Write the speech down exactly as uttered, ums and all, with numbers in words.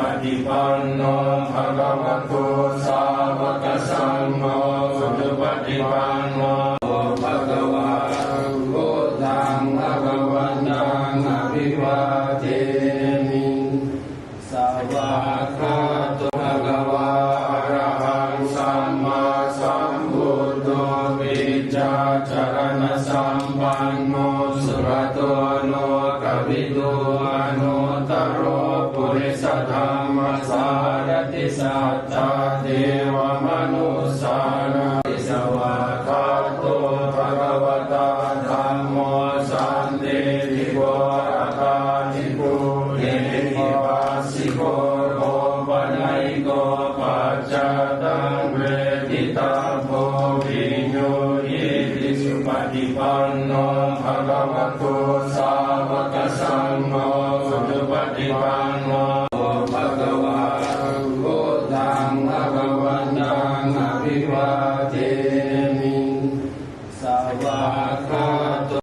paṭipanno bhagavato sāvakasaṅgho, ujupaṭipanno bhagavā, buddhaṃ bhagavantaṃ abhivādemi. Svākkhāto bhagavā arahaṃ sammāsambuddho vijjācaraṇasampanno sugato lokavidū anuttaro purisadammasārathi satthā devamanussānaṃ. Svākkhāto bhagavatā dhammo sandiṭṭhiko akāliko ehipassiko opanayiko paccattaṃ veditabbo viññūhīti. Supaṭipanno bhagavato sāvakasaṅgho, ujupaṭipanno